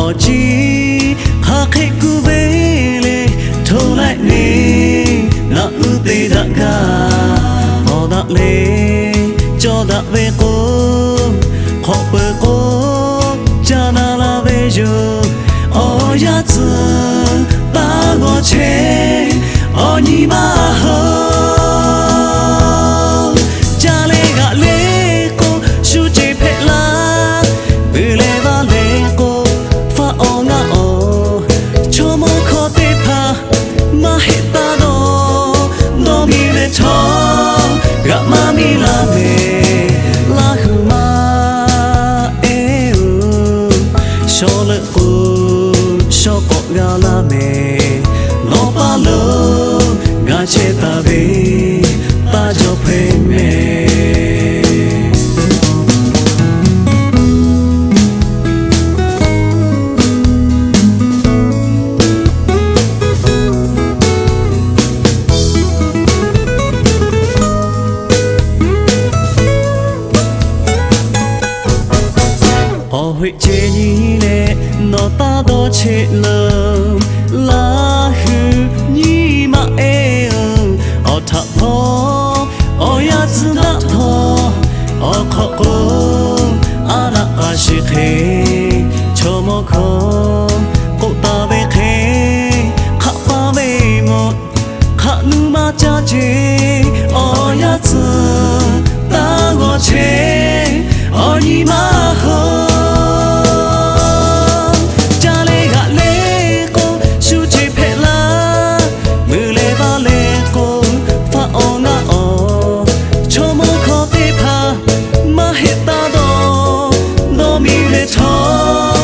Awˬ ciˉ hk'aˬ hk'e kuˬ ve le, hto laiˆ neˇ ngaˬ hui te daꞈ gaˇ. Hawˍ daꞈ le, cawˇ daꞈ ve k'o, hk'awꞈ peuˬ k'o, ca na la ve yoˬ. Awˬ yaˇ tcuh taˇ g'awˬ chehˇ, awˬ nyi ma hui. Ca le g'aꞈ le k'o, shu ceˬ hpehꞈ laˇ. Peuˬ leh vaˇ leh k'o, faˆ awˬ ngaˆ awˬ, chaw mawˇ hkawˇ teˇ hpaˍ maˇ heˆ taˇ dawˇ. Dawˇ miˬ ve chaw g'aꞈ maˇ miˇ laˇ mehˍ. Laˇ hui maˇ ehˉ-oˬ, shawˉ leuˆ k'o, shawˉ k'awꞈ g'a laˇ mehˍ. Nawˬ paˇ lo g'a chehˇ taˍ ve taˇ jaw hpehꞈ mehˍ. Awˬ heˆ ceh nyi leh nawˬ taˇ dawˇ cheˆ leuˬ. Laˇ hui nyiˇ maˆ ehˉ-oˬ, awˬ htaꞈ hpawˇ awˬ yaˇ tcuh daꞈ htawˇ, awˬ hk'awꞈ k'o, aˉ naˆ k'a shiˍ hk'e, chaw mawˇ hkawˇ k'oˆ taˍ ve hk'e, hk'aˆ paˇ ve mawˬ hk'aˆ nuˇ maˇ caˇ ce. Awˬ yaˇ tcuh taˇ g'awˬ chehˇ, awˬ nyi ma hui. Ca le g'aꞈ le k'o, shu ceˬ hpehꞈ laˇ. Meuˬ leh vaˇ leh k'o, faˆ awˬ ngaˆ awˬ, chaw mawˇ hkawˇ teˇ hpaˍ maˇ heˆ taˇ dawˇ. Dawˇ miˬ ve chaw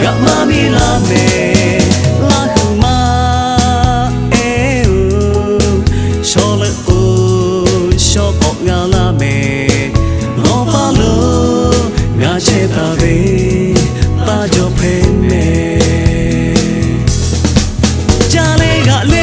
g'aꞈ maˇ miˇ laˇ mehˍ. Laˇ hui maˇ ehˉ-oˬ, shawˉ leuˆ k'o, shawˉ k'awꞈ g'a laˇ mehˍ. Nawˬ paˇ lo g'a chehˇ taˍ ve taˇ jaw hpehꞈ mehˍ. Ca le g'aꞈ le